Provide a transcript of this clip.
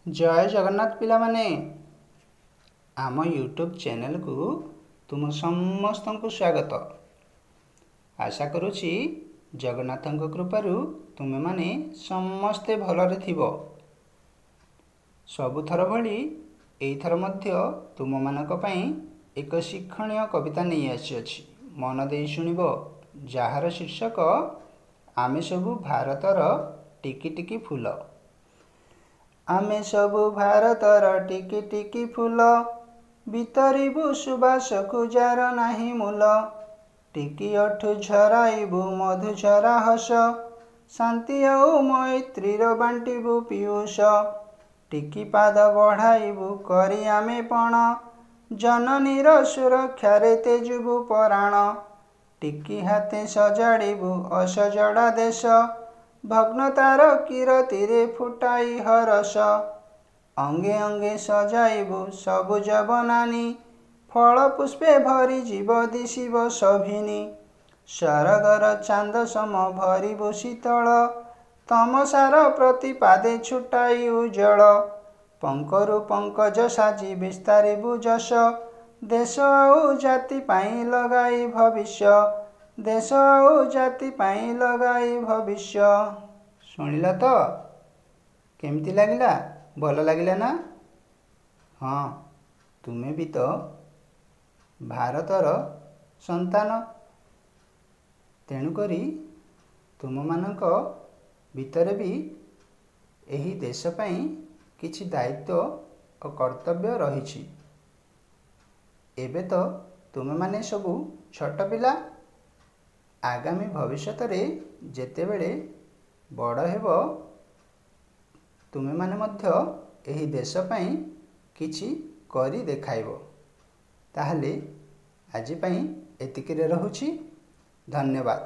ଜୟ ଜଗନ୍ନାଥ ପିଲାମାନେ, ଆମ ୟୁଟ୍ୟୁବ୍ ଚ୍ୟାନେଲକୁ ତୁମ ସମସ୍ତଙ୍କୁ ସ୍ୱାଗତ। ଆଶା କରୁଛି ଜଗନ୍ନାଥଙ୍କ କୃପାରୁ ତୁମେମାନେ ସମସ୍ତେ ଭଲରେ ଥିବ। ସବୁଥର ଭଳି ଏଇଥର ମଧ୍ୟ ତୁମମାନଙ୍କ ପାଇଁ ଏକ ଶିକ୍ଷଣୀୟ କବିତା ନେଇ ଆସିଅଛି। ମନ ଦେଇ ଶୁଣିବ, ଯାହାର ଶୀର୍ଷକ ଆମେ ସବୁ ଭାରତର ଟିକି ଟିକି ଫୁଲ। ଆମେ ସବୁ ଭାରତର ଟିକି ଟିକି ଫୁଲ, ବିତରିବୁ ସୁବାସକୁ ଯାର ନାହିଁ ମୂଲ। ଟିକିଏଠୁ ଝରାଇବୁ ମଧୁଝରା ହସ, ଶାନ୍ତି ଆଉ ମୈତ୍ରୀର ବାଣ୍ଟିବୁ ପୀୟୂଷ। ଟିକି ପାଦ ବଢ଼ାଇବୁ କରି ଆମେ ପଣ, ଜନନୀର ସୁରକ୍ଷାରେ ତେଜିବୁ ପରାଣ। ଟିକି ହାତେ ସଜାଡ଼ିବୁ ଅସଜଡ଼ା ଦେଶ, ଭଗ୍ନତାର କିରତିରେ ଫୁଟାଇ ହରଷ। ଅଙ୍ଗେ ଅଙ୍ଗେ ସଜାଇବୁ ସବୁଜ ବନାନୀ, ଫଳ ପୁଷ୍ପେ ଭରିଯିବ ଦିଶିବ ଶୋଭିନୀ। ସରଗର ଚାନ୍ଦ ସମ ଭରିବୁ ଶୀତଳ, ତମସାର ପ୍ରତି ପାଦେ ଛୁଟାଇ ଉଜ୍ଜଳ। ପଙ୍କରୁ ପଙ୍କଜ ସାଜି ବିସ୍ତାରିବୁ ଯଶ, ଦେଶ ଆଉ ଜାତି ପାଇଁ ଲଗାଇ ଭବିଷ୍ୟ। ଦେଶ ଆଉ ଜାତି ପାଇଁ ଲଗାଇ ଭବିଷ୍ୟ। ଶୁଣିଲ ତ, କେମିତି ଲାଗିଲା? ଭଲ ଲାଗିଲା ନା? ହଁ, ତୁମେ ବି ତ ଭାରତର ସନ୍ତାନ, ତେଣୁକରି ତୁମମାନଙ୍କ ଭିତରେ ବି ଏହି ଦେଶ ପାଇଁ କିଛି ଦାୟିତ୍ୱ ଓ କର୍ତ୍ତବ୍ୟ ରହିଛି। ଏବେ ତ ତୁମେମାନେ ସବୁ ଛୋଟ ପିଲା। ଆଗାମୀ ଭବିଷ୍ୟତରେ ଯେତେବେଳେ ବଡ଼ ହେବ, ତୁମେମାନେ ମଧ୍ୟ ଏହି ଦେଶ ପାଇଁ କିଛି କରି ଦେଖାଇବ। ତାହେଲେ ଆଜି ପାଇଁ ଏତିକିରେ ରହୁଛି। ଧନ୍ୟବାଦ।